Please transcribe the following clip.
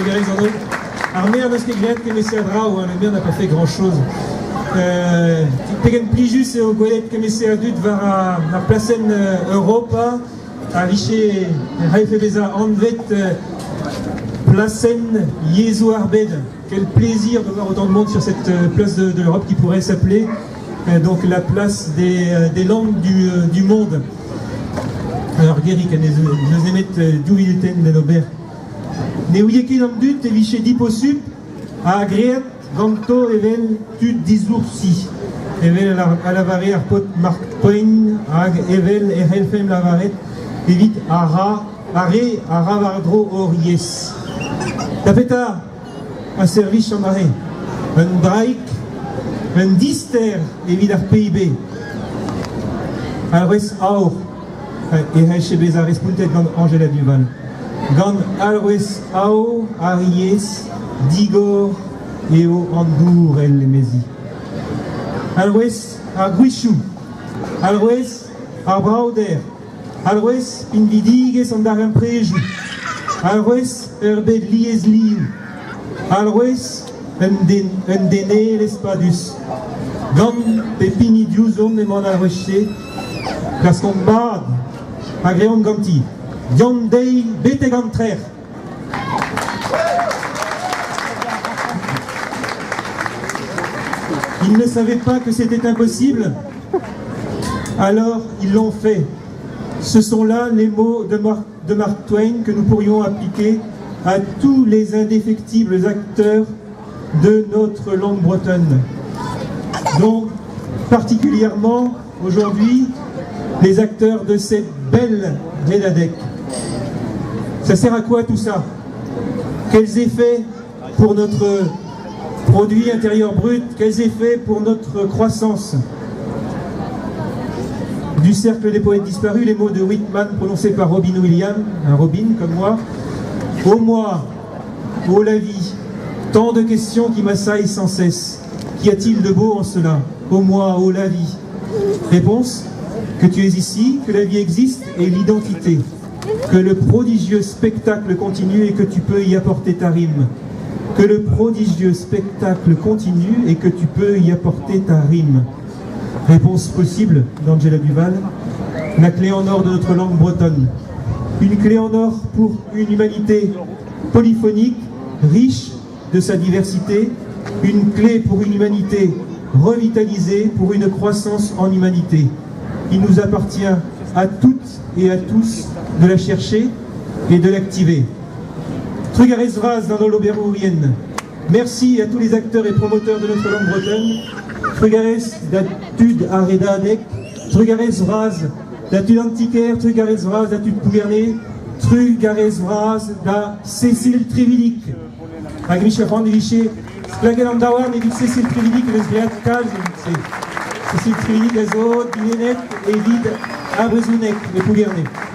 Trugarez an holl. Ar maer n'eus ket graet kement-se a draoù, hein, le maire n'a pas fait grand-chose. Euh, pegen plijus eo gwelet kement-se a dud war ar, ar plasenn euh, Europa a vije c'hallfe bezañ anvet euh, plasenn yezhoù ar bed. Quel plaisir de voir autant de monde sur cette euh, place de, de l'Europe qui pourrait s'appeler euh, donc la place des, euh, des langues du, du monde. Ur gerig ha n'eus nemet div vinutenn d'en ober. Ne ouie ket an dud e vije diposupl ha graet ganto evel tud disoursi, evel a lavare ar paotr Mark Twain hag evel e c'hellfemp lavaret evit ar ra ar re a ra war-dro hor yezh. Da petra a servij an dra-se? Un draig, un dister evit ar PIB. Alc'hwez aour e c'hellje bezañ respontet gant Anjela Duval. Gant alc'hwez aour ar yezh digor eo an dourell, emezi. Alc'hwez ar gwrizioù, alc'hwez ar bravder, Alc'hwez pinvidigezh an darempredoù, alc'hwez ur bed liesliv, alc'hwez un den, un denelezh padus. Gant pep hini diouzhomp emañ an alc'hwez-se, klaskomp mat ha greomp ganti. Deomp dezhi betek an trec'h! Ils ne savaient pas que c'était impossible, alors ils l'ont fait. Ce sont là les mots de Mark, de Mark Twain que nous pourrions appliquer à tous les indéfectibles acteurs de notre langue bretonne. Donc, particulièrement aujourd'hui, les acteurs de cette belle Redadec. Ça sert à quoi tout ça Quels effets pour notre produit intérieur brut Quels effets pour notre croissance Du cercle des poètes disparus, les mots de Whitman prononcés par Robin Williams, un Robin comme moi. Ô moi, ô la vie, tant de questions qui m'assaillent sans cesse. Qu'y a-t-il de beau en cela Ô moi, ô la vie Réponse que tu es ici, que la vie existe et l'identité, que le prodigieux spectacle continue et que tu peux y apporter ta rime. Que le prodigieux spectacle continue et que tu peux y apporter ta rime. Réponse possible d'Angela Duval, la clé en or de notre langue bretonne. Une clé en or pour une humanité polyphonique, riche de sa diversité, une clé pour une humanité revitalisée, pour une croissance en humanité. Il nous appartient à toutes et à tous de la chercher et de l'activer. Trugarez vras d'an holl oberourien. Merci à tous les acteurs et promoteurs de notre langue bretonne. Trugarez da tud ar Redadeg, Trugarez vras da tud an ti-kêr, Trugarez vras da tud Plougerne, Trugarez vras da Cécile Trividic. Hag Michel c'hoant e vije sklaget an daouarn evit Cécile Trividic eus graet kalz evit-se. Cécile Trividic a zo dilennet evit ar brezhoneg e Plougerne.